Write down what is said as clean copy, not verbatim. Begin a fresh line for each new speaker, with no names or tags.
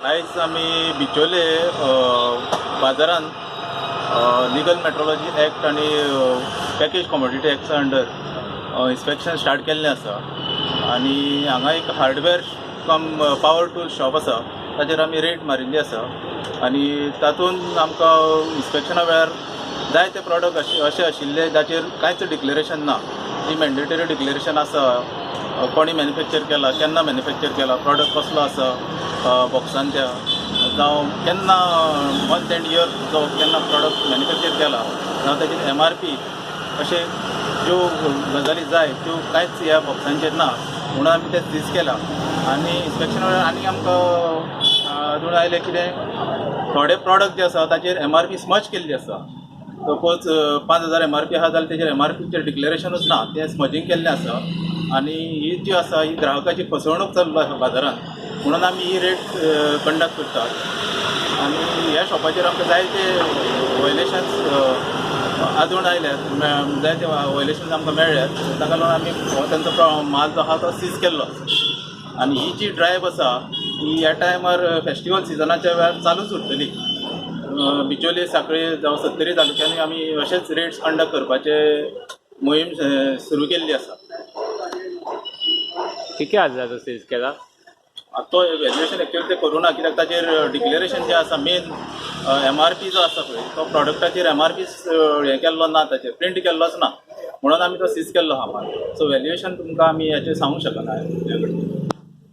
आयज आमी बिचोले बाजारान लिगल मेट्रोलॉजी एक्ट आनी पॅकेज कॉमोडिटी एक्टा अंडर इन्स्पेक्शन स्टार्ट केल्लें आसा आनी हांगा एक hardware cum power tool shop आसा, ताचेर आमी रेड मारिल्ली आसा आनी तातूंत आमकां इन्स्पेक्शना वेळार जायते प्रॉडक्ट अशे आशिल्ले जाचेर कांयच डिक्लेरेशन ना. जी मॅन्डेटरी डिक्लेरेशन आसा, कोणी मॅन्युफॅक्चर केला, केन्ना मॅन्युफॅक्चर केला, प्रॉडक्ट कसलो आसा बॉक्सान त्या, जावं केन्ना मंथ एंड इयर जो केन्ना प्रॉडक्ट मॅन्युफॅक्चर केला, जावं ताचेर एमआरपी, अशे ज्यो गजाली जाय त्यो कांयच ह्या बॉक्सांचेर ना, म्हणून आमी ते सीज केला. आनी इन्स्पेक्शना वेळार आनी आमकां आदून आयलें कितें, थोडे प्रॉडक्ट जे आसा ताचेर एमआरपी स्मज केल्ली आसा. सपोज 5000 एमआरपी आसा जाल्यार तेजेर एमआरपीचेर डिक्लेरेशनूच ना, तें स्मजींग केल्लें आसा. आनी ही जी आसा ही ग्राहकाची फसवणूक चालू आसा बाजारान, म्हणून आमी ही रेड कंडक्ट करतात. आनी ह्या शॉपाचेर आमकां जायते वयलेशन्स आजून आयल्यात, जायते वयलेशन्स आमकां मेळ्ळ्यात. ताका लागून आमी हो तांचो माल जो आहा तो सीज केल्लो आसा. आनी ही जी ड्रायव्ह आसा ही ह्या टायमार फेस्टिवल सिजनाच्या वेळार चालूच उरतली. बिचोले, साखळे जावं सत्तरी तालुक्यांनी आमी अशेच रेड्स कंडक्ट करपाचे मोहीम सुरू केल्ली आसा.
कितके हजाराचो सीज केला?
आतां तो व्हॅल्युएशन एक्चुअली ते करूं ना, कित्याक ताचेर डिक्लेरेशन जें आसा, मेन एमआरपी जो आसा पळय, तो प्रॉडक्टाचेर एमआरपी हें केल्लो ना, ताचेर प्रिंट केल्लोच ना, म्हणून आमी तो सीज केल्लो आहा माल. सो व्हॅल्युएशन तुमकां आमी हाचेर सांगूंक शकना.